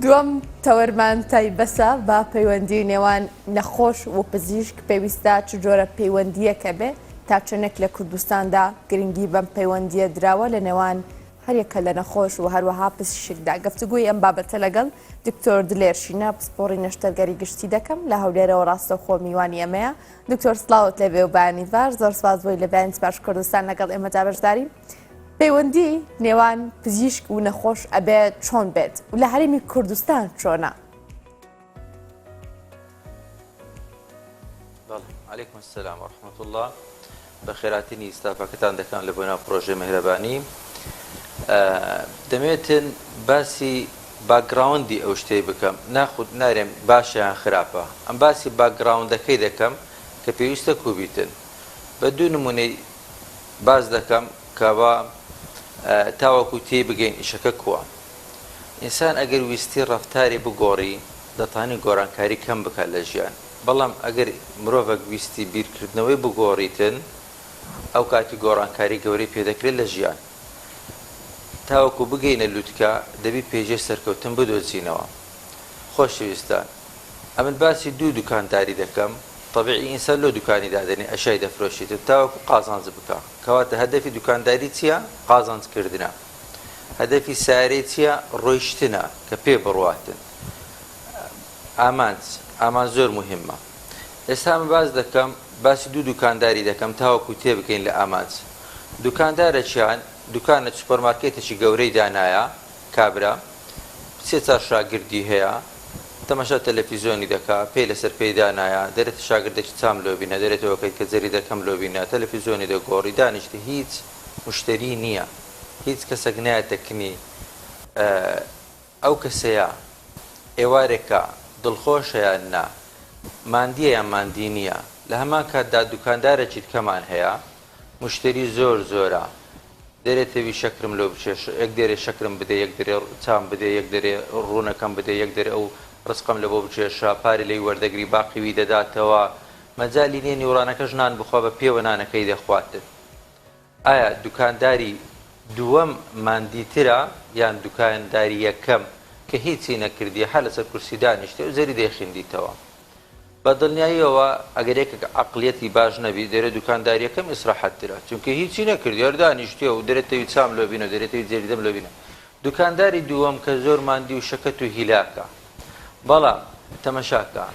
دووەم تەوەرمان تایبەسە بە پەیوەندی نێوان نەخۆش و پزیشک، پێویستە چ جۆرە پەیوەندییەک هەبێ، تا چەندێک لە کوردستاندا گرنگی بەم پەیوەندییە دراوە لە نێوان هەریەکە لە نەخۆش و هەروەها پزیشکدا. گفتوگۆی ئەم بابەتە لەگەڵ دکتۆر دلێر شینە پسپۆڕی نەشتەرگەری گشتی دەکەم لە هەولێرەوە ڕاستەوخۆ میوانی ئێمەیە. دکتۆر سڵاوت لێبێ و بەیانی باش، زۆر سپاس بۆی لە بەیانی باش کوردستان لەگەڵ ئێمەدا بەشداری. پەیوەندی نێوان پزیشک و نەخۆش ئەبێ چۆن بێت و لە هەرێمی کوردستان چۆنە؟ علیکم السلام و رحمة الله بەخێراتنی ستافەکەتان دەکەم لە بۆ ناو پرۆژەی مهرەبانی دەمێتن باسی background ی ئەو شتەی بکەم ناخود نارێم باشە یان خراپە ئەم باسی background ەکەی دەکەم کە پێویستە کوبیتن بە دوو نمونەی باس دەکەم کەوا تاوەکو تێی بگەین ئیشەکە کوە. ئینسان ئەگەر ویستی ڕەفتاری بگۆڕی دەتانی گۆرانکاری کەم بکات لە ژیان بەڵام ئەگەر مرۆڤەک ویستی بیرکردنەوەی بگۆڕیتن ئەو کاتی گۆڕانکاری گەورەی پێدەکرێت لە ژیان. تاوەکو بگەینە لوتکە دەبی پێجێ سەرکەوتن بدۆزینەوە. خۆشەویستان ئەمن باسی دوو دوکانداری دەکەم تەبیعی ئینسان لۆ دوکانی دادەنێ ئەشیای دەفرۆشیتن تاوەکو قازانج بکا کەواتە هەدەفی دوکانداری چیە قازانج کردنە هەدەفی سەیارەی چیە ڕۆیشتنە کە پێ بڕواتن ئامانج ئامانج زۆر موهیمە ئێستا من باس دەکەم باسی دوو دوکانداری دەکەم تاوەکو تێبگەین لە ئامانج دوکاندارەکیان دوکانە سوپەرمارکێتێکی گەورەی دانایە کابرا سێ چار شاگردی هەیە تەماشا تەلەفیزۆنی دەکا پێی لەسەر پێی دانایە دەرێتە شاگردێکی چام لۆ بینە دەرێتەوە کەی کە جەریدەکەم لۆ بینە تەلەفیزۆنی دەگۆڕی دانیشتە هیچ مشتەری نییە هیچ کەسەک نایەتە کنی ئەو کەسەیە ئێوارێکە دڵخۆشە یان نا ماندیە یان ماندی نییە لە هەمان کاتدا دوکاندارێکی کەمان هەیە مشتری زۆر زۆرە دەرێ تەوی شەکرم لۆ بکێشە یەک دەرێ شەکرم بدە یەک دەرێ چام بدە یەک دەرێ ڕوونەکەم بدە یەک دەرێ ئەو ڕزقەم لە بۆ بکێشە پارەی لێی وەردەگری باقی وی دەداتەوە مەجالی نیە نیوڕانەکەش نان بخوا بە پێوە نانەکەی دەخواتن ئایا دوکانداری دووەم ماندیترە یان دوکانداری یەکەم کە هیچی نەکردیە هەر لەسەر کورسی دانیشتیە و جەریدەی خیندیتەوە بە دڵنیاییەوە ئەگەر یەکێک عەقڵیەتی باش نەبی دەرێ دوکانداریەکەم ئیسراحەتترە چونکە هیچی نەکردی هەر دانیشتیە و دەرێ تەوی چام لۆ بینە دەرێ تەوی جەریدەم لۆ بینە دوکانداری دووەم کە زۆر ماندی و شەکەت و هیلاکە بەڵام تەمەشاکە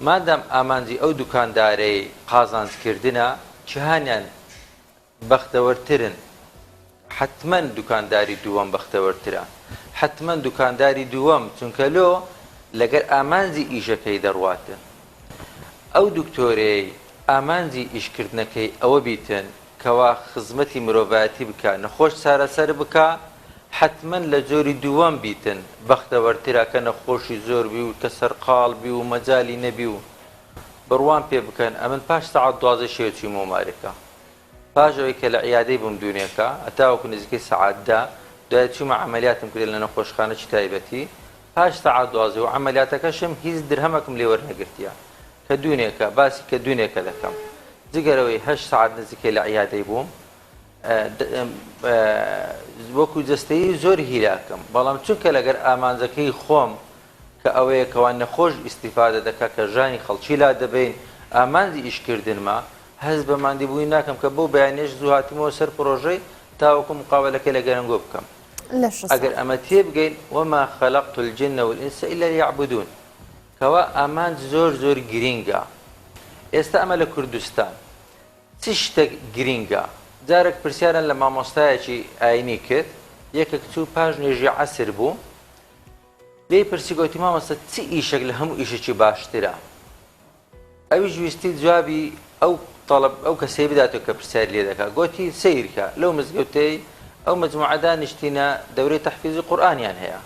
مادام ئامانجی ئەو دوکاندارەی قازانج کردنە چهانیان بەختەوەرترن حەتمەن دوکانداری دووەم بەختەوەرترە حەتمەن دوکانداری دووەم چونکە لۆ لەگەر ئامانجی ئیشەکەی دەڕواتن ئەو دکتۆرەی ئامانجی ئیشکردنەکەی ئەوە بیتن کەوا خزمەتی مرۆڤایەتی بکا نەخۆش چارەسەر بکا حەتمەن لە جۆری دووەم بیتن بەختەوەرترە کە نەخۆشی زۆر بی و کە سەرقاڵ بی و مەجالی نەبی و بڕوام پێ بکەن ئەمن پاش سەعات دوازدەی شەوێ چوومەوە مارێکا پاش ئەوەی کە لە عیادەی بووم دوونێکە هەتاوەکو نزیکەی سەعات دە دوای چوومە عەمەلیاتم کرد لە نەخۆشخانەکی تایبەتی پاش سەعات 12 و عەمەلیاتەکەشم هیچ درهەمەکم لێ وەرنەگرتیە کە دوونێکە باسی کە دوونێکە دەکەم جگەرەوەی هەشت سەعات نزیکەی لە عیادەی بووم وەکو جەستەیی زۆر هیلاکم بەڵام چونکە لەگەر ئامانجەکەی خۆم کە ئەوەیە کەوا نەخۆش ئیستیفادە دەکا کە ژانی خەڵکی لا دەبەین، ئامانجی ئیش کردنمە، هەست بە ماندی بوونی ناکەم کە بەو بەیانیەش زوو هاتمەوە سەر پرۆژەی تاوەکو مقابەلەکەی لە گەرەنگۆ بکەم. ئەگەر ئەمە تێبگەین، وما خلقت الجن والانس الا لیعبدون، کەوا ئامانج زۆر زۆر گرینگە. ئێستا ئەمە لە کوردستان چ شتەک گرینگە؟ جارەک پرسیارن لە مامۆستایەکی ئاینی کرد، یەکەک چوو پاش نوێژی عەسر بوو، لێی پرسی گۆتی مامۆستا چ ئیشێک لە هەموو ئیشێکی باشترە؟ ئەویش ویستی جوابی ئەو تەڵەب ئەو کەسەی بداتەوە کە پرسیاری لێ دەکا گۆتی سەیرکە لەو مزگەوتەی ئەو مەجموعە دانیشتینە دەورەی تەحفیزی قورئانیان هەیە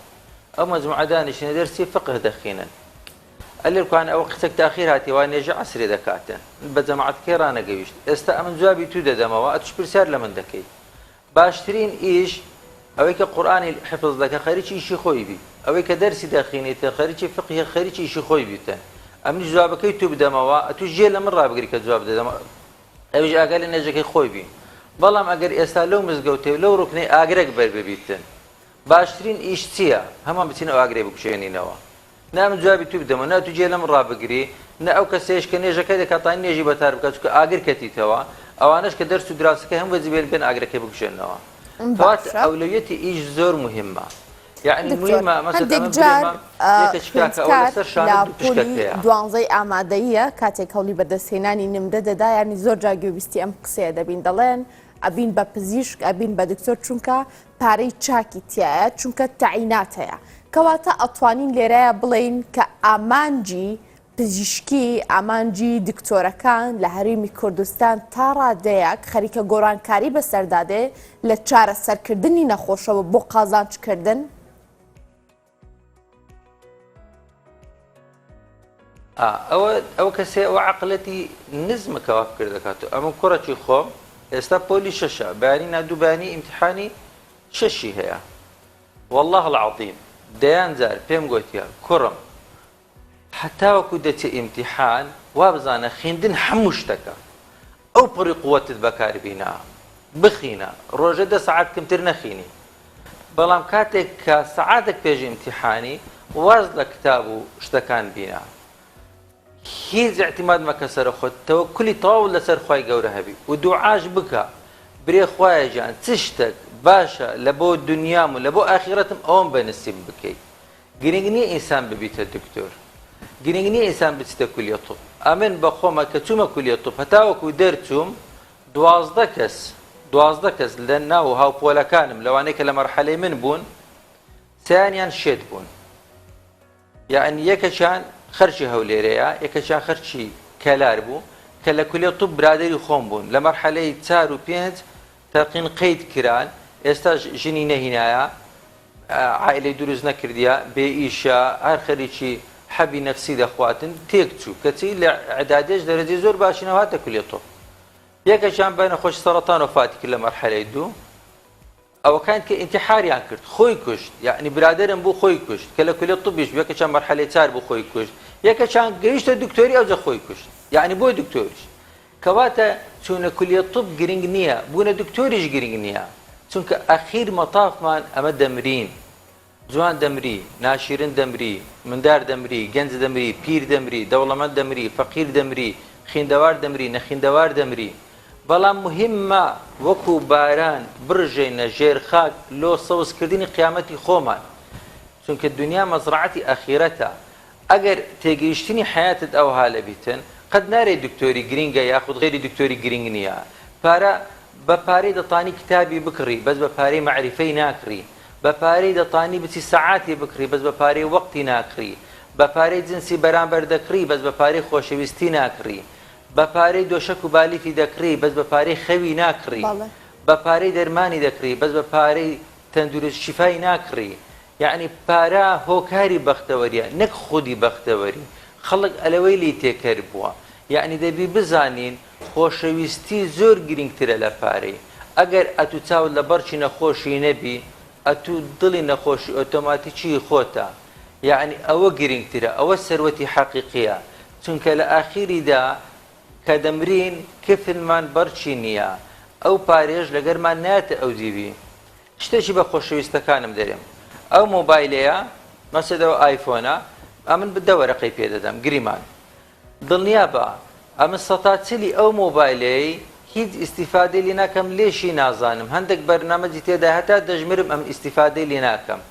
ئەو مەجموعە دانیشتینە دەرسی فقه دەخینن ئەلێرکوان ئەوە قسەک تاخیر هاتی وا نێژە عەسرێ دەکاتن بە جەماعەتەکەی ڕانەگەویشت ئێستا ئەمن جوابی تو دەدەمەوە ئەتوش پرسیار لە من دەکەی باشترین ئیش ئەوەی کە قورئانی حفظ دەکا خەریکی ئیشی خۆی بی ئەوەی کە دەرسی دەخینیتن خەریکی فقهی خەریکی ئیشی خۆی بیتن ئەمنیش جوابەکەی تو بدەمەوە ئەتوش جێ لە من ڕابگری کە جواب دەدەمەوە ئەویش ئاگای لە نوێژەکەی خۆی بی بەڵام ئەگەر ئێستا لەو مزگەوتەی و لەو ڕوکنەی ئاگرەک بەر ببیتن. باشترین ئیش چییە؟ هەمان بچین ئەو ئاگرەی بکوژێنینەوە. نا من جوابی تو بدەمەوە، نا تو جێ لەم ڕابگری، نە ئەو کەسەیش کە نوێژەکەی دەکات تانی نوێژی بەتار بکات چونکە ئاگر کەتیتەوە، ئەوانەش کە دەرس و دراسەکەی هەموو بەجێ بێن بێن ئاگرەکەی بکوژێننەوە. کەواتە باشە. ئەولەویەتی ئیش زۆر موهیمە. یەعنی دکتۆر موهیمە مەسەل هەندێک ئەمە جار برێمە یەکەکی کاکە ئەوە خوێندکار لەسەر لە شانت دوو پۆلی پشکەکەیە. دوانزەی ئامادەییە کاتێک هەوڵی بەدەستهێنانی نمرە دەدا یانی زۆر جار گوێبیستی ئەم قسەیە دەبین دەڵێن ئەبین بە پزیشک ئەبین بە دکتۆر چونکە پارەی چاکی تیایە چونکە تەعینات هەیە کەواتە ئەتوانین لێرەیە بڵێین کە ئامانجی پزیشکی ئامانجی دکتۆرەکان لە هەرێمی کوردستان تا ڕادەیەک خەریکە گۆڕانکاری بەسەردا دێ لە چارەسەرکردنی نەخۆشەوە بۆ قازانجکردن؟ ئەوە ئەو کەسێ ئەوە عقلەتی نزمە کەوا فکر دەکات و ئەمە کوڕەکی خۆم ئێستا پۆلی شەشە بەیانی نادوو بەیانی ئیمتحانی شەشی هەیە والله العظیم دەیان جار پێم گوتیە کوڕم هەتاوەکو دەچێ ئیمتیحان وابزانە خیندن هەموو شتەکە ئەو پڕی قوەتت بەکار بینە بخینە ڕۆژێ دە سەعات کمتر نەخینی بەڵام کاتێک کە سەعاتێک پێش ئیمتیحانی واز لە کتاب و شتەکان بینە هیچ اعتماد مەکە سەر خۆت تەوەکولی تەواو لەسەر خوای گەورە هەبی و دوعاش بکە برێ خوایە گیان چ شتەک باشە لە بۆ دنیام و لە بۆ ئاخیرەتم ئەوەم بە نسیب بکەی گرنگ نیە ئینسان ببیتە دکتۆر گرنگ نیە ئینسان بچیتە کولیە طب ئەمن بە خۆمە کە چوومە کولیە طب هەتاوەکو دەرچووم 12 کەس 12 کەس لە ناو هاوپۆلەکانم لەوانەیە کە لە مەرحەلەی من بوون سیانیان شێت بوون یعنی یەکەکیان خەرکی هەولێرەیە یەکەکیان خەرکی کەلار بوو کە لە کولیە طب برادری خۆم بوون لە مەرحەلەی چار و پێنج تەقین قەید کران ئێستاش ژنی نەهینایە عائیلەی دروست نەکردیە بێ ئیشە هەر خەریکی حەبی نەفسی دەخواتن تێک چوو کەچی لە ئیعدادیش دەرەجەی زۆر باشی نەو هاتە کولیە طب یەکەکیان بە نەخۆشی سەڕەتان وەفاتی کرد لە مەرحەلەی دوو ئەوەکان کە ئینتحاریان کرد خۆی کوشت یعنی برادرم بوو خۆی کوشت کە لە کولیە طبیش بوو یەکەکیان مەرحەلەی چار بوو خۆی کوشت یەکەکیان گەیشتە دکتۆری ئەوجە خۆی کوشت یعنی بۆ دکتۆریش کەواتە چوونە کولیە طب گرنگ نییە، بوونە دکتۆریش گرنگ نییە، چونکە ئەخیر مەتافمان ئەمە دەمرین، جوان دەمری، ناشیرن دەمری، مندار دەمری، گەنج دەمری، پیر دەمری، دەوڵەمەند دەمری، فەقیر دەمری، خیندەوار دەمری، نەخیندەوار دەمری، بەڵام موهیممە وەکو باران بڕژێینە ژێر خاک لۆ سەوز کردنی قیامەتی خۆمان، چونکە دونیا مەزڕەعەتی ئاخیرەتە، ئەگەر تێگەیشتنی حەیاتت ئەوها لەبیتن قەت نارێی دکتۆری گرینگە یاخود غەیری دکتۆری گرینگ نیە پارە بە پارەی دەتانی کتابی بکڕی بەس بە پارەی مەعریفەی ناکڕی بە پارەی دەتانی بچی سەعاتی بکڕی بەس بە پارەی وەقتی ناکڕی بە پارەی جنسی بەرامبەر دەکڕی بەس بە پارەی خۆشەویستی ناکڕی بە پارەی دۆشەک و بالیفی دەکڕی بەس بە پارەی خەوی ناکڕی بەڵێ. بە پارەی دەرمانی دەکڕی بەس بە پارەی تەندروست شیفای ناکڕی یەعنی پارە هۆکاری بەختەوەریە نەک خودی بەختەوەری خەڵک ئەلەوەی لێی تێکەر بووە یەعنی دەبی بزانین خۆشەویستی زۆر گرینگترە لە پارەی ئەگەر ئەتوو چاوت لە بەڕکی نەخۆشی نەبی ئەتوو دڵی نەخۆشی ئۆتۆماتیکی هی خۆتە یەعنی ئەوە گرینگترە ئەوە سەروەتی حەقیقیە چونکە لە ئاخیریدا کە دەمرین کفنمان بەڕکی نیە ئەو پارەیەش لەگەرمان نایەتە ئەو دیوی شتێکی بە خۆشەویستەکانم دەرێم ئەو مۆبایلەیە مەسەد ئەو ئایفۆنە ئەمن دە وەرەقەی پێ دەدەم گریمان دڵنیا بە ئەمن سەتا چلی ئەو مۆبایلەی هیچ ئیستیفادەی لێ ناکەم لێشی نازانم هەندێک بەرنامەجی تێدا هەتا دەژمرم ئەم ئیستیفادەی لێ ناکەم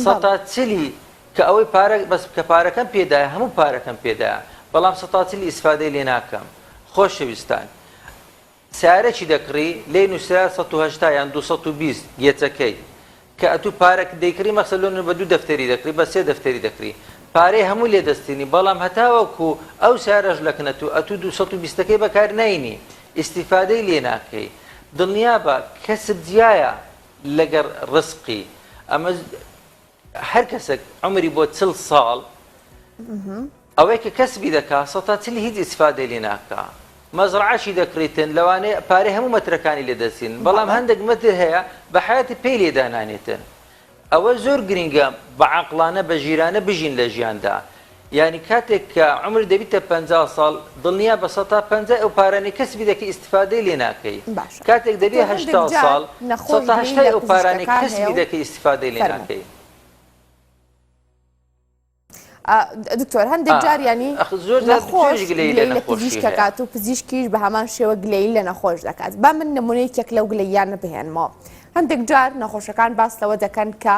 سەتا چلی کە ئەوەی پارە بەس کە پارەکەم پێدایە هەموو پارەکەم پێدایە بەڵام سەتا چلی ئیسفادەی لێ ناکەم خۆشەویستان سەیارەکی دەکڕی لێی نوسرا 180 یان 220 گێچەکەی کە ئەتوو پارە دەیکڕی مەخسە لۆ بە دوو دەفتەری دەکڕی بە سێ دەفتەری دەکڕی پارەی هەموو لێ دەستێنی بەڵام هەتاوەکو ئەو سەیارەش لەکنە تو ئەتوو 220 ەکەی بەکار ناینی ئیستیفادەی لێ ناکەی دڵنیابە کەسب جیایە لەگەڕ ڕزقی ئەمە هەر کەسێک عومری بۆ چل ساڵ ئەوەی کە کەسبی دەکا سەتا چلی هیچ ئیسفادەی لێ ناکا مەزرعەشی دەکڕیتن لەوانەیە پارەی هەموو مەترەکانی لێ دەستین بەڵام هەندێک مەتر هەیە بە حیاتی پێی لێ دانانێتن ئەوە زۆر گرنگە بە عەقڵانە بە ژیرانە بژین لە ژیاندا. یانی کاتێک کە عومرت دەبیتە 50 ساڵ دڵنیا بە سەتا پەنجای ئەو پارانەی کەسبی دەکەی ئیستفادەی لێ ناکەی باشە کاتێک دەبی دکتۆر هەندێک 80 جار ساڵ نەخۆش سەتا گلەیی هەشتای لە ئەو پارانەی پزیشکەکان هەیە کەسبی و دەکەی ئیستفادەی لێ فەرموو. ناکەی. دکتۆر هەندێک جار ینی ئەخ زۆر جار نەخۆش دکتۆریش گلەیی لە گلەیی لە نەخۆشی پزیشک هەیە. دەکات و پزیشکیش بە هەمان شێوە گلەیی لە نەخۆش دەکات با من نمونەی یەکێک لەو گلەییانە بهێنمەوە هەندێک جار نەخۆشەکان باس لەوە دەکەن کە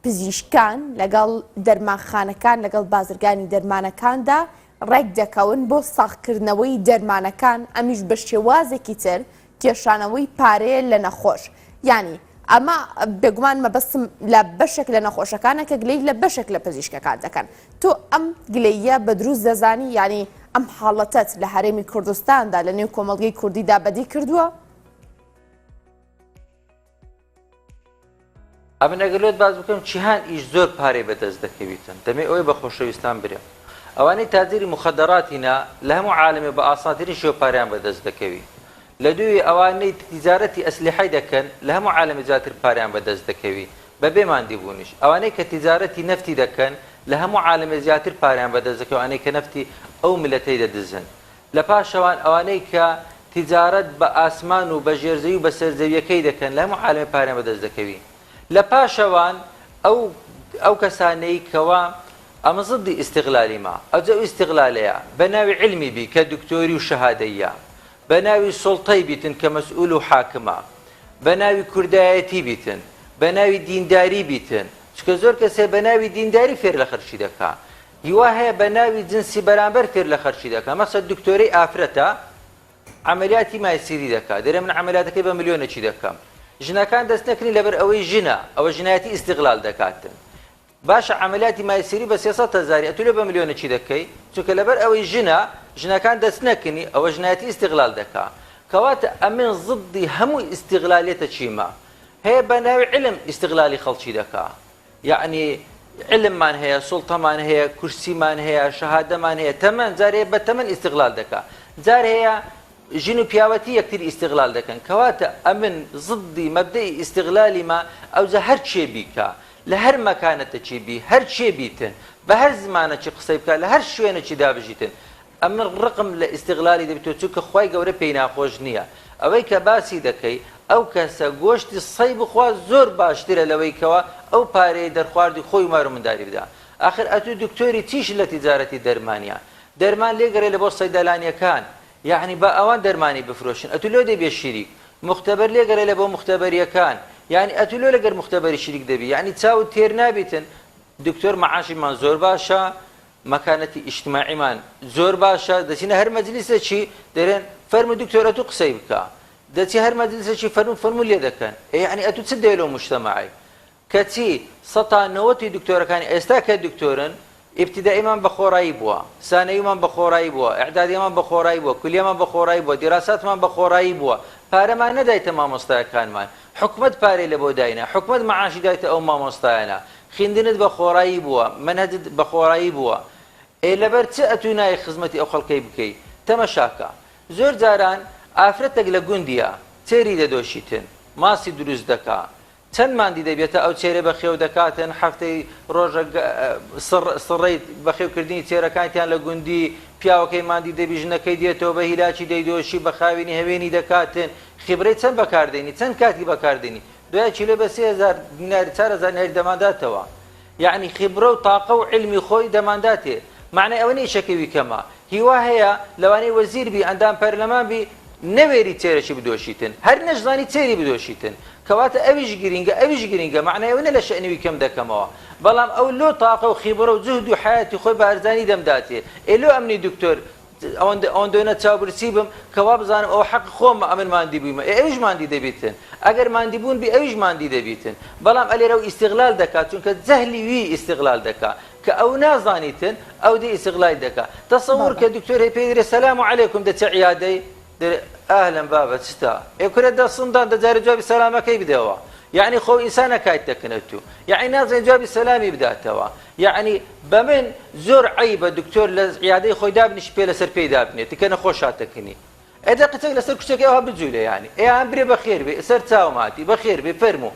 پزیشکان لەگەڵ دەرمانخانەکان لەگەڵ بازرگانی دەرمانەکاندا ڕێک دەکەون بۆ ساغکردنەوەی دەرمانەکان ئەمیش بە شێوازێکی تر کێشانەوەی پارەیە لە نەخۆش یانی ئەمە بێگومان مەبەستم لە بەشێک لە نەخۆشەکانە کە گلەی لە بەشێک لە پزیشکەکان دەکەن تۆ ئەم گلەیە بە دروست دەزانی یانی ئەم حاڵەتەت لە هەرێمی کوردستاندا لە نێو کۆمەڵگەی کوردیدا بەدی کردووە؟ ئەمن ئەگەر لۆت باس بکەم چیهان ئیش زۆر پارەی بەدەست دەکەویتن دەمێ ئەوەی بە خۆشەویستان برێم ئەوانەی تاجری موخەدەراتینە لە هەموو عالەمێ بە ئاسانترین شێوە پارەیان بەدەست دەکەوی لە دووی ئەوانەی تیجارەتی ئەسلیحەی دەکەن لە هەموو عالەمێ زیاتر پارەیان بەدەست دەکەوی بە بێ ماندی بوونیش ئەوانەی کە تیجارەتی نەفتی دەکەن لە هەموو عالەمێ زیاتر پارەیان بەدەست دەکەوی ئەوانەی کە نەفتی ئەو میللەتەی دەدزن لە پاشەوان ئەوانەی کە تیجارەت بە ئاسمان و بە ژێرزەوی و بە سەرزەویەکەی دەکەن لە هەموو عالەمێ پارەیان بەدەست دەکەوی لە پاشەوان ئەو ئەو کەسانەی کەوا ئەمە زدی ئیستغلالیمە ئەوجا ئەو ئیستغلالەیە بە ناوی عیلمی بی کە دکتۆری و شەهادەییە بە ناوی سوڵتەی بیتن کە مەسئول و حاکمە بە ناوی کوردایەتی بیتن بە ناوی دینداری بیتن چونکە زۆر کەس هەیە بە ناوی دینداری فێر لە خەرکی دەکا هیوا هەیە بە ناوی جنسی بەرامبەر فێر لە خەرکی دەکا مەسەل دکتۆرەی ئافرەتە عەمەلیاتی مایسیری دەکا دەرێ من عەمەلیاتەکەی بە ملیۆنێکی دەکەم ژنەکان دەست نەکرین لەبەر ئەوەی ژنە ئەوە ژنایەتی ئیستغلال دەکاتن باشە عەمەلیاتی مایسیری بە 300 هەزاری ئەتو لێ بە ملیۆنێکی دەکەی چونکە لەبەر ئەوەی ژنە ژنەکان دەست نەکنی ئەوە ژنایەتی ئیستغلال دەکا کەواتە ئەمن زدی هەموو ئیستغلالیەتە چیمە هەیە بە ناوی علم ئیستغلالی خەڵکی دەکا یەعنی علممان هەیە سوڵتەمان هەیە کورسیمان هەیە شەهادەمان هەیە تەمەن جار هەیە بە تەمەن ئیستغلال دەکا جار هەیە ژن و پیاوەتی یەکتری ئیستغلال دەکەن کەواتە ئەمن زدی مەبدەئی ئیستغلالی ما ئەوجا هەر کێ بیکا لە هەر مەکانەتەکی بی هەر کێ بیتن بە هەر زمانەکی قسەی بکا لە هەر شوێنەکی دابژیتن ئەمن ڕقم لە ئیستغلالی دەبیتەوە چونکە خوای گەورە پێی ناخۆش نیە ئەوەی کە باسی دەکەی ئەو کەسە گۆشتی سەی بخوا زۆر باشترە لەوەی کەوا ئەو پارەیەی دەرخواردی خۆی و مارو منداری بدا ئاخر ئەتوو دکتۆری چیش لە تیجارەتی دەرمانیا دەرمان لێگەڕێ لە بۆ سەیدەلانیەکان یەعنی با ئەوان دەرمانی بفرۆشن ئەتوو لۆ دەبیە شیریک موختەبەر لێگەڕێ لە بۆ موختەبەریەکان یەعنی ئەتوو لۆ لەگەر موختەبەری شریک دەبی یەعنی چاوت تێر نابیتن دکتۆر مەعاشیمان زۆر باشە مەکانەتی ئیجتماعیمان زۆر باشە دەچینە هەر مەجلیسێکی دەرێن فەرموو دکتۆر ئەتوو قسەی بکە دەچی هەر مەجلیسێکی فەرموو فەرموو لێ دەکەن ئێ یعنی ئەتوو چ دەوێ لەو مجتەمەعەی کەچی سەتا نەوەتی دکتۆرەکانی ئێستا کە دکتۆرن ئیبتیدائیمان بە خۆڕایی بووە سانەویمان بە خۆڕایی بووە ئیعدادیەمان بە خۆڕایی بووە کولیەمان بە خۆڕایی بووە دیراساتمان بە خۆڕایی بووە پارەمان نەدایتە مامۆستایەکانمان حکومەت پارەی لە بۆ داینە حکومەت مەعاشی دایتە ئەو مامۆستایانە خیندنت بە خۆڕایی بووە مەنهەجت بە خۆڕایی بووە ئێ لەبەر چ ئەتوو نایەی خزمەتی ئەو خەڵکەی بکەی تەمەشاکە زۆر جاران ئافرەتەک لە گوندیا چێری دەدۆشیتن ماسی دروست دەکا چەند ماندی دەبێتە ئەو چێرە بەخێو دەکاتن هەفتەی ڕۆژە سڕ سڕەی بەخێو کردنی چێرەکانتیان لە گوندی پیاوەکەی ماندی دەبی ژنەکەی دێتەوە بە هیلاکی دەیدۆشی بە خاوێنی هەوێنی دەکاتن خیبرەی چەند بەکار دێنی چەند کاتی بەکار دێنی دوای کیلۆ بە 3000 دینار 4000 دیناری دەمانداتەوە یەعنی خیبرە و تاقە و عیلمی خۆی دەمانداتێ مەعنای ئەوە نیە ئیشەکەی وی کەمە هیوا هەیە لەوانەیە وەزیر بی ئەندام پەرلەمان بی نەوێری چێرەکی بدۆشیتن هەر نەشزانی چێری بدۆشیتن کەواتە ئەویش گرینگە ئەویش گرینگە مەعنای ئەوە نیە لە شەئنی وی کەم دەکەمەوە بەڵام ئەو لۆ تاقە و خیبرە و جوهد و حەیاتی خۆی بە هەرزانی دەمداتێ ئێ لۆ ئەمنی دکتۆر ئەوەندە ئەوەندۆنە چاوبرسی بم کە وابزانم ئەوە حەقی خۆمە ئەمن ماندی بوویمە ئێ ئەویش ماندی دەبیتن ئەگەر ماندی بوون بی ئەویش ماندی دەبیتن بەڵام ئەلێرە ئەو ئیستغلال دەکا چونکە جەهلی وی ئیستغلال دەکا کە ئەو نازانیتن ئەو دێ ئیستغلالی دەکا تەسەور بەڵێ. کە دکتۆر هەی پێی دەرێ سەلام عەلەیکوم دەچێ عیادەی دەرێ ئەهلەن بابە چتە ئێ کورە دەسم دان دەجارێ جوابی سەلامەکەی بدەوە یەعنی خۆ ئینسانە کایت دەکنە تو یەعنی نازانێ جوابی سەلامی بداتەوە یەعنی بەمن زۆر عەیبە دکتۆر لە عیادەی خۆی دابنیشی پێ لەسەر پێی دابنێ تکە نەخۆش هاتەکنی ئێ دەقیچەک لەسەر کوچەکەی ئەوها بجولێ یانی ئێ هان برێ بەخێر بێ سەر چاوم هاتی بەخێر بێ فەرموو.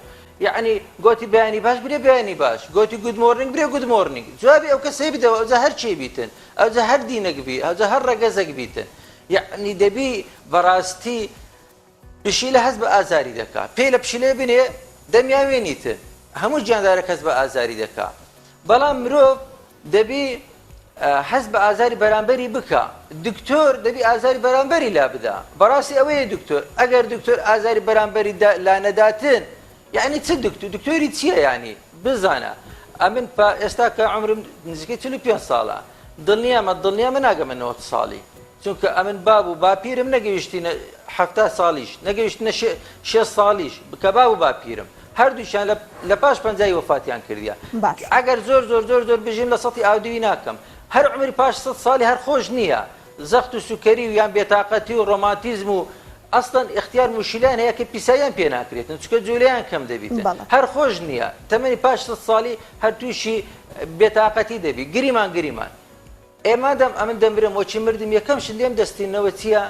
یەعنی گۆتی بەیانی باش برێ بەیانی باش گۆتی good morning برێ good morning جوابی ئەو کەسەی بدەوە ئەوجا هەر کێ بیتن ئەوجا هەر دینەک بی ئەوجا هەر ڕەگەزەک بیتن یەعنی دەبی بەڕاستی پشیلە هەست بە ئازاری دەکا پێی لە پشیلەیە بنێ دەمیا وێنیتن هەموو گیاندارەک هەست بە ئازاری دەکا بەڵام مرۆڤ دەبی هەست بە ئازاری بەرامبەری بکا دکتۆر دەبی ئازاری بەرامبەری لا بدا بەڕاستی ئەوەیە دکتۆر ئەگەر دکتۆر ئازاری بەرامبەری لا نەداتن یعنی چ دکتۆر دکتۆری چییە یعنی بزانە ئەمن پا ئێستا کە عمرم نزیکەی 45 ساڵە دڵنیامە دڵنیامە ناگەمە 90 ساڵی چونکە ئەمن باب و باپیرم نەگەیشتینە 70 ساڵیش نەگەیشتنە 6 ساڵیش کە باب و باپیرم هەردووکیان لە لە پاش پەنجای وەفاتیان کردیە باشە. ئەگەر زۆر زۆر زۆر زۆر بژیم لە سەتی ئاودیوی ناکەم هەر عومری پاش سەت ساڵی هەر خۆش نییە زەخت و سوکەری و یان بێتاقەتی و ڕۆماتیزم و ئەسڵەن ئیختیار موشیلان هەیە کە پیساییان پێ ناکرێتن چونکە جولەیان کەم دەبیتن بەڵێ. هەر خۆش نییە تەمەنی پاش سەت ساڵی هەر تووشی بێتاقەتی دەبی گریمان گریمان ئێ مادام ئەمن دەمرم وەچی مردم یەکەم شت لێم دەستینەوە چییە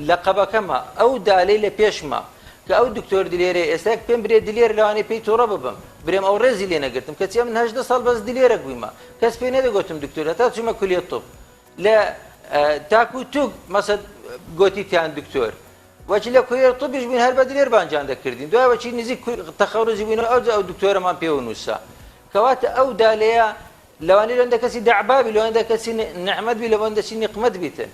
لەقەبەکەمە ئەو دالەی لە پێشمە کە ئەو دکتۆر دلێرەیە ئێستا یەک پێم برێ دلێر لەوانەیە پێی توڕە ببم برێم ئەو ڕێزی لێ نەگرتم کەچی ئەمن 18 ساڵ بەس دلێرەک بوویمە کەس پێی نەدەگۆتم دکتۆر هەتا چوومە کولیە طب لە تاک و توک مەسەد گۆتیتیان دکتۆر وەچی لە کولیە طبیش بووین هەر بە دلێر بانجان دەکردین دوای وەچی نزیک تەخەڕوجی بووینەوە ئەوجا ئەو دکتۆرەمان پێوە نووسا کەواتە ئەو دالەیە لەوانەیە لەوەندە کەسی دەعبا بی لەوەندە کەسی نعمەت بی لەوەندە چی نیقمەت بیتن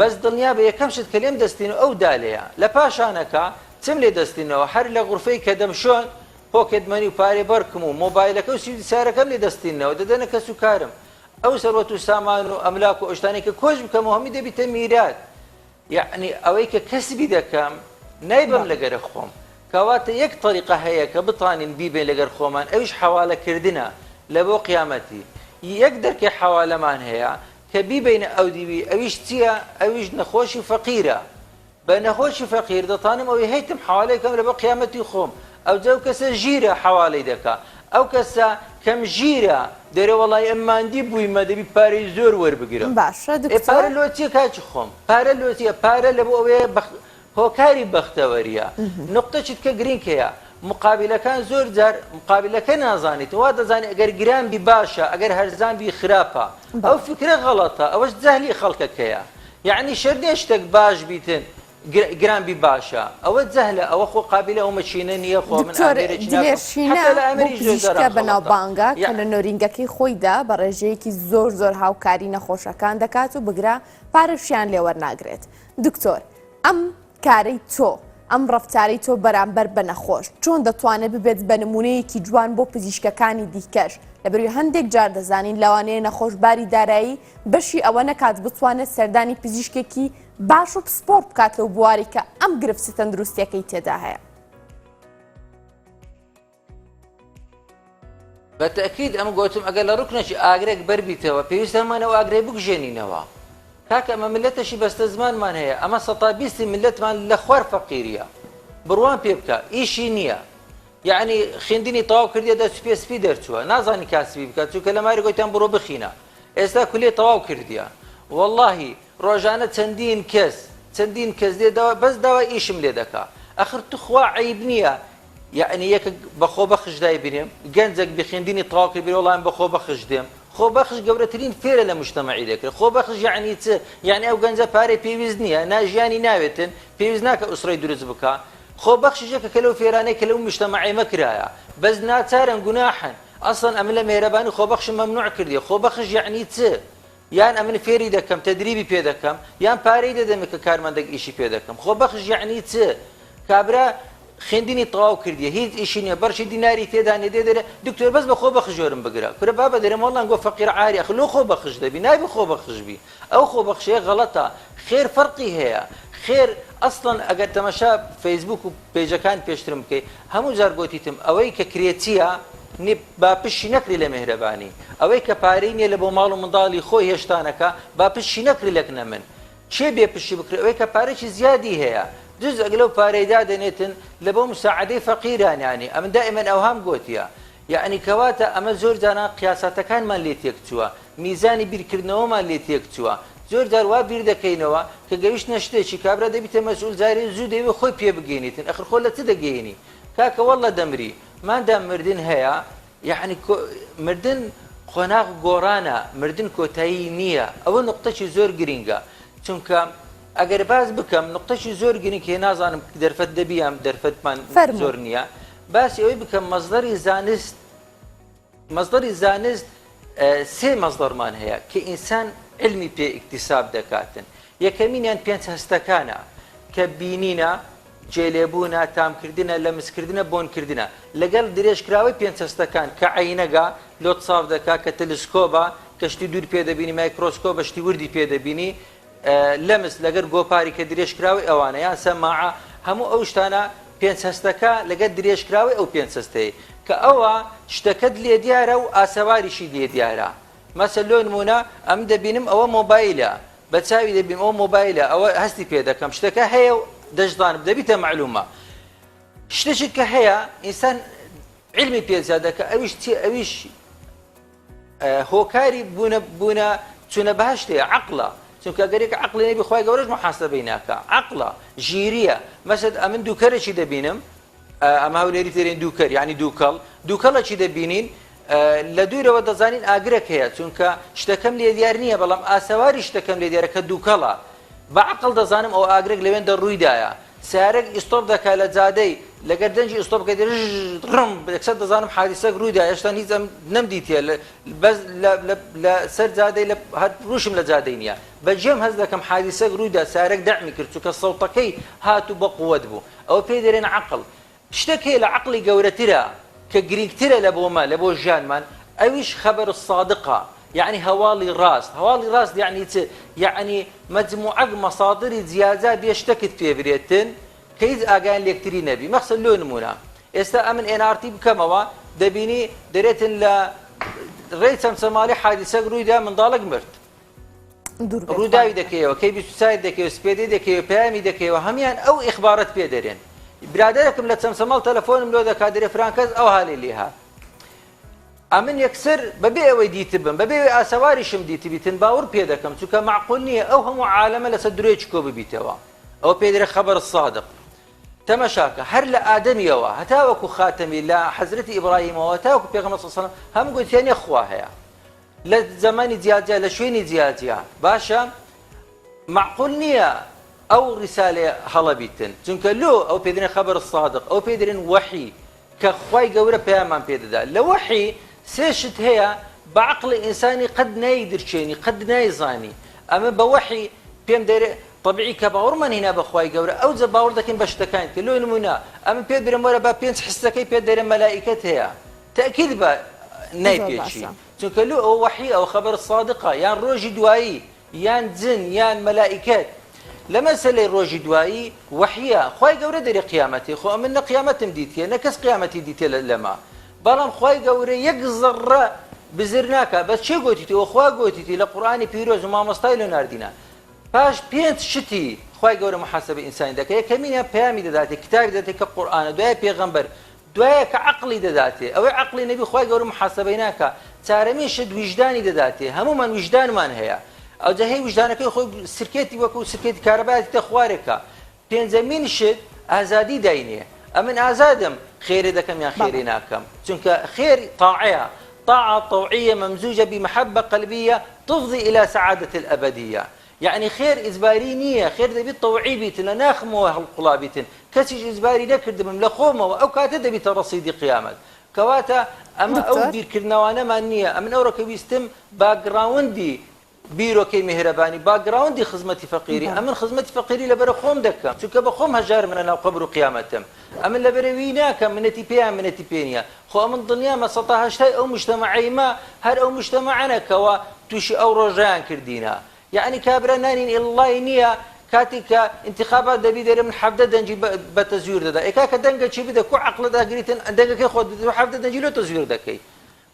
بەس دڵنیا بە یەکەم شت کە لێم دەستین ئەو دالەیە لە پاشانەکە چم لێ دەستینەوە هەر لە غورفەی کە دەمشۆن pocket money و پارەی بەرکم و مۆبایلەکە و سیدی سارەکەم لێ دەستینەوە دەدەنە کەس و کارم ئەو سەروەت و سامان و ئەملاک و ئەو شتانەی کە کۆچ بکەمەوە هەمووی دەبیتە میرات یەعنی ئەوەی کە کەسبی دەکەم نایبەم لەگەرە خۆم کەواتە یەک تەریقە هەیە کە بتانین بیبەین لەگەر خۆمان ئەویش حەوالە کردنە لە بۆ قیامەتی یەک دەرکەی حەوالەمان هەیە کە بیبەینە ئەو دیوی ئەویش چییە ئەویش نەخۆشی فەقیرە بە نەخۆشی فەقیر دەتانم ئەوی هەیتم حەوالەی کەم لە بۆ قیامەتی خۆم ئەوجا ئەو کەسە ژیرە حەوالەی دەکا ئەو کەسە کەم ژیرە دەرێ وەڵای ئەم ماندی بوویمە دەبی پارەی زۆر وەربگرم باشە ئێ دکتۆر. پارە لۆ چیە کاکی خۆم پارە لۆ چیە پارە لە بۆ ئەوەیە بەخ هۆکاری بەختەوەریە نوقتە چیتکە گرینگ هەیە مقابلەکان زۆر جار مقابلەکە نازانیت وا دەزانی ئەگەر گران بی باشە ئەگەر هەرزان بی خراپە ئەو فکرە غەڵەتە ئەوەش جەهلی خەڵکەکەیە یەعنی شەرت نیە شتەک باش بیتن گران بی باشە ئەوە جەهلە ئەوە خۆ قابیلە ئەو مەکینە نیە خۆ من دکتۆر ئامێرێکی دلێر ناکەم شینە حەتا لە بۆ ئامێریش زۆر پزیشکە جاران غەڵەتە بەناوبانگە کە یە. لە نۆرینگەکەی خۆیدا بە ڕێژەیەکی زۆر زۆر هاوکاری نەخۆشەکان دەکات و بگرە پارەشیان لێ وەرناگرێت دکتۆر ئەم کارەی تۆ، ئەم ڕەفتارەی تۆ بەرامبەر بە نەخۆش، چۆن دەتوانێت ببێت بە نموونەیەکی جوان بۆ پزیشکەکانی دیکەش؟ لەبەروی هەندێک جار دەزانین لەوانەیە نەخۆش باری دارایی بەشی ئەوە نەکات بتوانێت سەردانی پزیشکێکی باش و پسپۆڕ بکات لەو بوارەی کە ئەم گرفتی تەندروستیەکەی تێدا هەیە. بە تەئکید ئەم گۆتم ئەگەر لە ڕوکنێکی ئاگرێک بەربیتەوە پێویستە هەموومان ئەو ئاگرەی بکوژێنینەوە. کاکە ئەمە میللەتەشی بەستە زمانمان هەیە ئەمە سەتا بیستی میللەتمان لە خوار فەقیریە بڕوام پێ بکە ئیشی نییە یەعنی خیندنی تەواو کردیە دەست پێ سپی دەرچووە نازانی کاسبی بکات چونکە لە ماری گۆتیان بڕۆ بخینە ئێستا کولیە تەواو کردیە وەڵاهی ڕۆژانە چەندین کەس چەندین کەس دێ داوا بەس داوای ئیشم لێ دەکا ئەخر توخوا عەیب نییە یەعنی یەکەک بە خۆبەخش دای بنێم گەنجەک بی خوێندنی تەواو کرد بێ وەڵام بە خۆبەخش دێم خۆبەخش گەورەترین فێرە لە مجتەمەعی دەکرێت خۆبەخش یەعنی چ یەعنی ئەو گەنجە پارەی پێویست نییە نا ژیانی ناوێتن پێویست ناکە ئوسرەی دروست بکا خۆبەخشیش یەکەکە لەو فێرانەی کە لەو مجتەمەعی مەکرایە بەس ناچارن گوناحن ئەسڵەن ئەمن لە مێهرەبانی خۆبەخشم مەمنوع کردیە خۆبەخش یەعنی چ یان ئەمن فێری دەکەم تەدریبی پێ دەکەم یان پارەی دەدەمێ کە کارمەندەک ئیشی پێ دەکەم خۆ بەخش یەعنی چ کابرا خوێندنی تەواو کردیە هیچ ئیشی نیە بەرشی دیناری تێدا نیە دێ دەرێ دکتۆر بەس بە خۆ بەخش وەرم بگرە کورە بابە دەرێم وەڵا گۆ فەقیر عاری ئەخ لۆ خۆ بەخش دەبی نابی خۆ بەخش بی ئەو خۆ بەخشەیە غەڵەتە خێر فەرقی هەیە خێر ئەسڵەن ئەگەر تەمەشا فەیسبوک و پەیجەکان پێشترم بکەی هەموو جار گۆتیتم ئەوەی کە کرێچیە نی با پشتی نەکری لە مێهرەبانی ئەوەی کە پارەی نیە لە بۆ ماڵ و منداڵی خۆی هێشتا نەکا با پشتی نەکری لەک نەمن کێ بێ پشتی بکرێ ئەوەی کە پارەکی زیادی هەیە جزئەک لەو پارەی دادەنێتن لە بۆ مساعدەی فەقیران یانی ئەمن دائیمەن ئەوهام گۆتیە یەعنی کەواتە ئەمە زۆر جاران قیاساتەکانمان لێ تێک چووە میزانی بیرکردنەوەمان لێ تێک چووە زۆر جار وا بیر دەکەینەوە کە گەیشتنە شتێکی کابرا دەبیتە مەسئول جارێ زوو دەیەوێ خۆی پێ بگەینیتن ئەخر خۆ لە چ دەگەینی؟ کاکە واللە دەمری مادام مردن هەیە یەعنی مردن قۆناغ گۆڕانە مردن کۆتایی نییە ئەوە نوقتەکی زۆر گرینگە چونکە ئەگەر باس بکەم نوقتەکی زۆر گرینگ هەیە نازانم دەرفەت دەبی یان دەرفەتمان زۆر نییە باسی ئەوەی بکەم مەزدەری زانست مەزدەری زانست سێ مەزدەرمان هەیە کە ئینسان علمی پێ ئیکتیساب دەکاتن یەکەمینیان پێنج هەستەکانە کە بینینە جێلێبوونە، تامکردنە، لەمسکردنە، بۆنکردنە. لەگەڵ درێژکراوەی پێنج هەستەکان کە عەینەگە، لۆت ساف دەکا، کە تەلسکۆبە، کە شتی دوور پێ دەبینی، مایکرۆسکۆبە، شتی وردی پێ دەبینی، لەمس لەگەر گۆپاری کە درێژکراوەی ئەوانە، یان سەماعە، هەموو ئەو شتانە پێنج هەستەکە لەگەر درێژکراوەی ئەو پێنج هەستەیە کە ئەوە شتەکەت لێ دیارە و ئاسەواریشی لێ دیارە. مەسەل لۆ نموونە ئەمن دەبینم ئەوە مۆبایلە، بە چاوی دەبینم ئەوە مۆبایلە ئەوە هەستی پێ دەکەم شتەکە هەیە و دەشزانم دەبیتە مەعلومە شتێکی کە هەیە ئینسان علمی پێ زیاد دەکە ئەویش چی ئەویش هۆکاری بوونە بوونە چونە بەهشتەیە عقلە چونکە گەرێک عقلی نەبی خوای گەورەش محاسبەی ناکە عقلە ژیریە مەسەد ئەمن دووکەرێکی دەبینم ئەمە هەولێری پێ دەرێن دووکەر یانی دووکەڵ دووکەڵەکی دەبینین لە دوورەوە دەزانین ئاگرەک هەیە چونکە شتەکەم لێ دیار نییە بەڵام ئاسەواری شتەکەم لێ دیارە کە دووکەڵە بە عقل دەزانم ئەو ئاگرێک لەوێندە ڕوویدایە سیارێک ئیستۆپ دەکا لە جادەی لەگەر دەنگی ئیستۆپ کە ڕم یەکسەر دەزانم حادیسەک ڕوویدا هێشتا هیچ ئەم نەمدیتیە بەس لە سەر جادەی لە هەر ڕووشم لە جادەی نییە بە گوێم هەست دەکەم حادیسەک ڕوویدا سیارێک دەعمی کرد چونکە سەوتەکەی هات و بە قووەت بوو ئەوە پێی دەرێن عەقڵ. شتێک هەیە لە عەقڵی گەورەترە کە گرینگترە لە بۆ مە لە بۆ ژیانمان ئەویش خبر الصادق ە یەعنی هەواڵی ڕاست هەواڵی ڕاست یەعنی چ یەعنی مەجموعەک مەسادری جیاجا بێ شتەکت پێ برێتن کە هیچ ئاگایان لێکتری نەبی مەخسەن لۆ نمونە ئێستا ئەمن ئێن ئاڕ تی بکەمەوە دەبینی دەرێتن لە ڕێی چەمچەماڵی حادیسەک ڕوویدا منداڵێک مرد ڕووداوی دەکەیەوە کەی 24 دەکەیەوە سپێدەی دەکەیەوە پەیامی دەکەیەوە هەمان ئەو ئیخبارەت پێ دەرێن برادەرەکم لە چەمچەماڵ تەلەفۆنم لۆ دەکات دەرێ فرانکەس ئەو هالێ لێها ئەمن یەکسەر بەبێ ئەوەی دیتبم بەبێ ئەوەی ئاسەواریشم دیتبیتن باوەڕ پێ دەکەم چونکە مەعقول نییە ئەو هەموو عالەمە لەسەر درۆیەکی کۆ ببیتەوە ئەوە پێ دەرێ خەبەر سادق تەمەشاکە هەر لە ئادەمیەوە هەتاوەکو خاتەمی لە حەزرەتی ئیبراهیمەوە هەتاوەکو پێغەمبەر صلی الله علیه و سلم هەموو گوتیان یەک خوا هەیە لە زەمەنی جیا جیا لە شوێنی جیا جیا باشە مەعقول نییە ئەو ڕیسالەیە هەڵە بیتن چونکە لۆ ئەو پێ دەرێن خەبەر سادق ئەو پێ دەرێن وەحی کە خوای گەورە پەیامان پێ دەدا لە وەحی سێ شت هەیە بە عەقڵی ئینسانی قەت نایدرکێنی قەت نایزانی ئەمە بە وەحی پێم دەرێ طبیعی کە باوەڕمان هینا بە خوای گەورە ئەوجە باوەڕ دەکەین بە شتەکانی تر لۆ نمونە ئەمن پێت برێم وەرە با پێنج حسەکەی پێت دەرێم مەلائیکەت هەیە تەئکید بە نایپێچی چونکە لۆ ئەوە وەحیە ئەوە خەبەر سادقە یان ڕۆژی دوایی یان جن یان مەلائیکەت لە مەسەلەی ڕۆژی دوایی وەحیە خوای گەورە دەرێ قیامەتی خۆ ئەمن نە قیامەتم دیتیە نە کەس قیامەتی دیتیە لەمە بەڵام خوای گەورە یەک زەڕە بزر ناکا بەس کێ گۆتیتی ئەوە خوا گۆتیتی لە قورئانی پیرۆز و مامۆستای لۆ ناردینە پاش پێنج شتی خوای گەورە محاسبە ئینسانی دەکا یەکەمینیان پەیامی دەداتێ کتابی دەداتێ کە قورئانە دوای پێغەمبەر دوایە کە عەقڵی دەداتێ ئەوەی عەقڵی نەبی خوای گەورە محاسەبەی ناکا چارەمین شت ویژدانی دەداتێ هەموومان ویژدانمان هەیە ئەوجا هەی ویژدانەکەی خۆی سرکێتی وەکو سرکێتی کارەبایەتی تە خوارێکە پێنجەمین شت ئازادی داینێ ئەمن ئازادم خێرێ دەکەم یان خێرێ ناکەم چونکە خێر طاعەیە طاعە طوعیە ممزوجە بمحبە قلبیە تفضی الى سعادة الابدیە یەعنی خێر ئیجباری نییە، خێر دەبی تەوعی بیتن، لە ناخمەوە هەڵقوڵابیتن، کەسیش ئیجباری نەکردبم لە خۆمەوە، ئەو کاتە دەبیتە ڕەسیدی قیامەت. کەواتە ئەمە ئەو دکتۆر. بیرکردنەوانەمان نییە، ئەمن ئەوڕۆکە ویستم background ی بیرۆکەی میهرەبانی، background ی خزمەتی فەقیری، بەڵێ. ئەمن خزمەتی فەقیری لەبەرە خۆم دەکەم، چونکە بە خۆم هەژارم لە ناو قەبر و قیامەتم، ئەمن لەبەرە وی ناکەم، منەتی پێیان منەتی پێ نییە، خۆ ئەمن دڵنیامە سەتا هەشتای ئەو موجتەمەعەی مە هەر ئەو موجتەمەعەنە کەوا توشی ئەو ڕۆژەیان کردینە یەعنی کابرا نانین ئیڵڵای نیە کاتی کە ئینتخابات دەبی دەرێ من 17 دەنگی بە تەزویر دەدا ئێ کاکە دەنگە چی بدە کو عەقڵت ئەگریتن دەنگەکەی خۆت بدە 17 دەنگی لۆ تەزویر دەکەی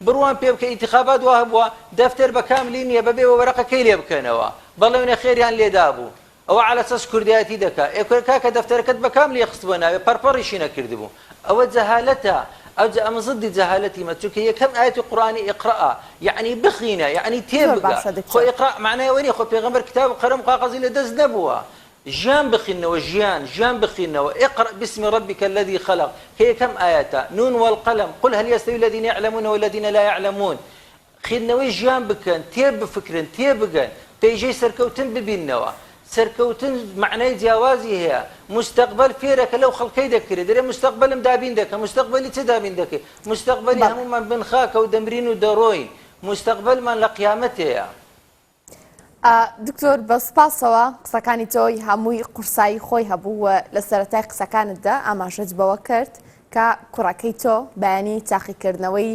بڕوان پێ بکە ئینتخابات وا هەبووە دەفتەر بە کاملی نیە بەبێ وەرەقەکەی لێ بکەنەوە بەڵێ نەخێریان لێدابوو ئەوە عەلەسەس کوردایەتی دەکا ئێ کورە کاکە دەفتەرەکەت بە کام لێ خستبوە ناوێ پەرپەڕیشی نەکردبوو ئەوە جەهالەتە ئەوجا ئەمن زدی جەهالەتیمە چونکە یەکەم ئایەتی قورئانی اقرا یەعنی بخینە یەعنی زۆر تێبگە باشە خۆ دکتۆر. اقرا مەعنای ئەوە نیە خۆ پێغەمبەر کتاب و قەلەم و قاقەزی لە دەست نەبووە. ژیان بخینەوە ژیان ژیان بخینەوە اقرأ باسم ربک الذی خلق کە یەکەم ئایەتە نون والقلم قل هل یستوی الذین یعلمون والذین لا یعلمون خیندنەوەی ژیان بکەن تێ بفکرن تێ بگەن پەیژەی سەرکەوتن ببیننەوە سەرکەوتن مەعنای جیاوازی هەیە موستەقبەل فێرەکە لەو خەڵکەی دەکرێ دەرێ موستەقبەلم دابین دەکەم موستەقبەلی چ دابین دەکەی موستەقبەلی بەڵێ. هەموومان بن خاکە و دەمرین و دەڕۆین موستەقبەلمان لە قیامەتێیە. دکتۆر بە سوپاسەوە قسەکانی تۆی هەمووی قورسایی خۆی هەبوو و لە سەرەتای قسەکانتدا ئاماژەت بەوە کرد کە کوڕەکەی تۆ بەیانی تاقیکردنەوەی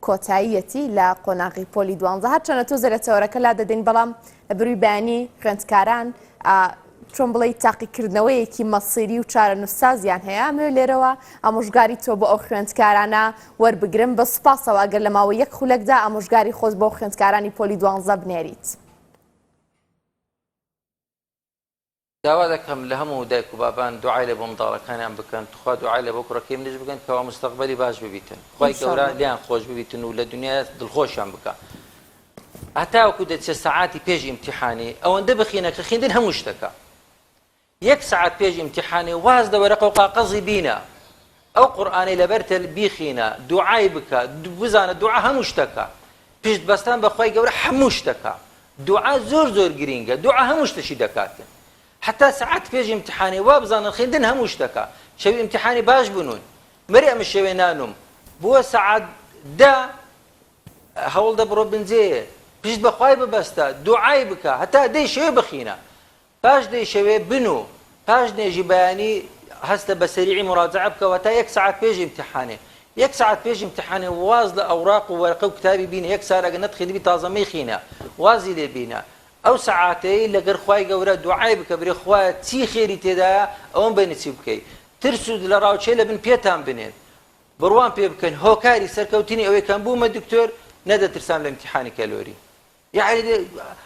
کۆتاییەتی لە قۆناغی پۆلی دوانزە هەرچەنە تۆزێ لە تەوەرەکە لا دەدەین بەڵام لە بروی بەیانی خوێندکاران چۆن بڵێی تاقیکردنەوەیەکی مەسیری و چارەنووسسازیان هەیە ئەمەوێ لێرەوە ئامۆژگاری تۆ بۆ ئەو خوێندکارانە وەربگرم بە سوپاسەوە ئەگەر لە ماوەی یەک خولەکدا ئامۆژگاری خۆت بۆ خوێندکارانی پۆلی دوانزە بنێریت. داوا دەکەم لە هەموو دایک و بابان دوعای لە بۆ منداڵەکانیان بکەن توخوا دوعای لە بۆ کوڕەکەی منیش بکەن کەوا مستەقبەلی باش ببیتن خوای گەورە لێیان خۆش ببیتن و لە دنیا دڵخۆشیان بکا هەتاوەکو دەچێ سەعاتی پێش ئیمتیحانی ئەوەندە بخینە کە خیندن هەموو شتەکە یەک سەعات پێش ئیمتیحانێ واز لە وەرەقە و قاقەزی بینە ئەو قورئانەی لەبەرتە بیخینە دوعای بکە بزانە دوعا هەموو شتەکە پشت بەستان بە خوای گەورە هەموو شتەکە دوعا زۆر زۆر گرینگە دوعا هەموو شتەشی دەکاتن حتا سەعات پێش ئیمتیحانێ وا بزانن خیندن هەموو شتەکە شەوی ئیمتیحانی باش بنوون مەرێ ئەمە شەوێ نانوم بووە سەعات دە هەوڵدە بڕۆ بنجێ پشت بەخوای ببەستە دوعای بکە هەتا دەی شەوێ بخینە پاش دەی شەوێ بنوو، پاش نوێژی بەیانی هەستە بە سەریعی موراجەعە بکەوە تا یەک سەعات پێش ئیمتیحانێ. یەک سەعات پێش ئیمتیحانێ واز لە ئەوراق و وەرەقە و کتابی بینە، یەک سار ئەگەر نەتخیندبی تازە مەیخینە، وازی لێ بینە. ئەو سەعاتەی لەگەر خوای گەورە دوعای بکە برێ خوایە چی خێری تێدایە ئەوەم بە نسیب بکەی. ترس و دلەڕاوکێ لە بن پێتان بنێن. بڕوام پێ بکەن هۆکاری سەرکەوتنی ئەوەی کەم بوومە دکتۆر نەدەترسام لە ئیمتیحانی کەلۆری. یەعنی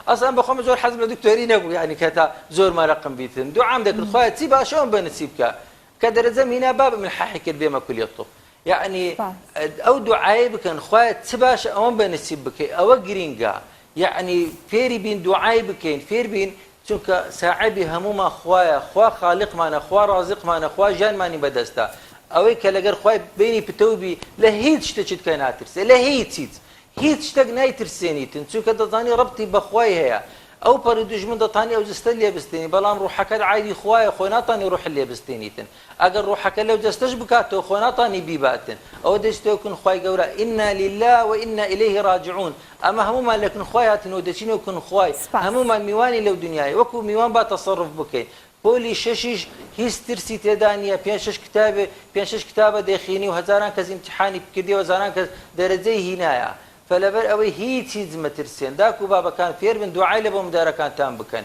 ئەسڵەن بەخۆم زۆر حەزم لە دکتۆری نەبوو یعنی کە تا زۆر مەرەقم بیتن دوعام دەکرد خوایە چی باشە ئەوم بە نسیب بکە کە دەرەجەم هینا بابم الحاحی کرد بێمە کولیە طب یعنی ئەو دوعایەی بکەن خوایە چ باشە ئەوم بە نسیب بکەی ئەوە گرینگە یعنی فێری بین دوعای بکەین فێر بین چونکە ساعبی هەموومان خوایە خوا خالقمانە خوا ڕازقمانە خوا ژیانمانی بەدەستە ئەوەی کە لەگەر خوای بینی پتەو بی لە هیچ شتێکت کە ناترسێ لە هیچ هیچ هیچ شتەک نایترسێنیتن چونکە دەزانی ڕەبتی بە خوای هەیە ئەو پەڕی دوژمن دەتانی ئەو جەستەت لێ بستێنی بەڵام ڕوحەکەت عایدی خوایە خۆ ناتانی ڕوحت لێ بستێنیتن ئەگەر ڕوحەکە لەو جەستەش بکاتەوە خۆ ناتانی بیباتن ئەوە دەچتەوە کن خوای گەورە انا للە و انا الیه راجعون ئەمە هەموومان لە کن خوای هاتین و دەچینەوە کن خوای سپاس. هەموومان میوانی لەو دنیای وەکو میوان با تەسەڕوف بکەین پۆلی شەشیش هیچ ترسی تێدا نیە پێنج شەش کتابێ پێنج شەش کتابە دەیخینی و هەزاران کەس ئیمتیحانی کردیە و هەزاران کەس دەرەجەی هینایە فلەبەر ئەوەی هیچ هیچ مەترسێن داک و بابەکان فێربن دوعای لەبۆ مندارەکانتان بکەن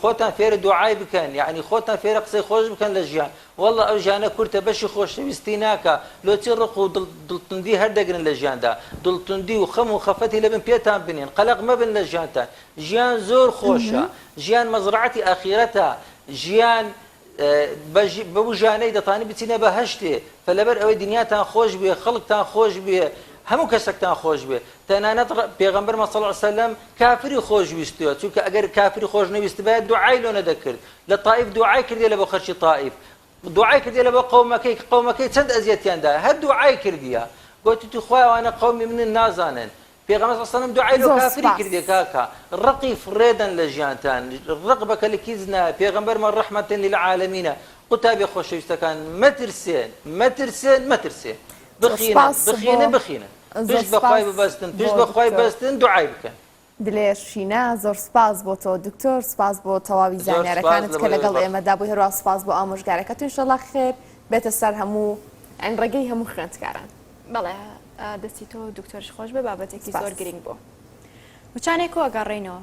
خۆتان فێرە دوعای بکەن یەعنی خۆتان فێرە قسەی خۆش بکەن لە ژیان واللە ئەو ژیانە کورتە بەشی خۆشەویستی ناکا لۆچی ڕق و دڵ دڵتوندی هەردەگرن لە ژیاندا دڵتوندی و خەم و خەفەتی لەبن پێتان بنێن قەلەق مەبن لە ژیانتان ژیان زۆر خۆشە ژیان مەزرەعەتی ئاخیرەتە ژیان بەو ژیانەی دەتانی بچینە بەهەشتێ فلەبەر ئەوەی دنیاتان خۆش بوێ خەڵکتان خۆش بوێ هەموو کەسەکتان خۆش بێ تەنانەت پێغەمبەرمان صلی الله علیه وسلم کافری خۆش ویستووە چونکە ئەگەر کافری خۆش نەویستبایە دوعای لۆ نەدەکرد لە تائیف دوعای کردێ لە بۆ خەرکی تائیف دوعای کردیە لەبۆ قەومەکەی کە قەومەکەی چەند ئەزیەتیان دایە هەر دوعای کردیە گۆتی توخوای ئەوانە قەومی منن نازانن پێغەمبەر صلی اللە علیە وسلم دوعای لۆ زۆر کافری سوپاس. کردیە کاکە ڕقی فڕێدەن لە ژیانتان ڕق بە کەلکیچ نایە پێغەمبەرمان ڕەحمەتن للعالمینە قوتابیە خۆشەویستەکان مەترسێن مەترسێن مەترسێن زۆر بخینن سوپاس بۆ بخینن بخینن زۆر پشت بەخوای سوپاس ببەستن بۆ پشت بەخوای دکتۆر. بەستن دوعای بکەن. دلێر شینە زۆر سپاس بۆ تۆ دکتۆر سپاس بۆ تەواوی زۆر سپاس زانیارەکانت لە کە بۆ لەگەڵ بەڕێز. ئێمەدا بووی هەروەها سپاس بۆ ئامۆژگارەکەت و ئینشەڵا خێر بێتە سەر هەموو یانی ڕێگەی هەموو خوێندکاران. بەڵێ دەستی تۆ دکتۆرش خۆش بێ بابەتێکی سپاس. زۆر گرینگ بوو. وچانێک و ئەگەڕێینەوە.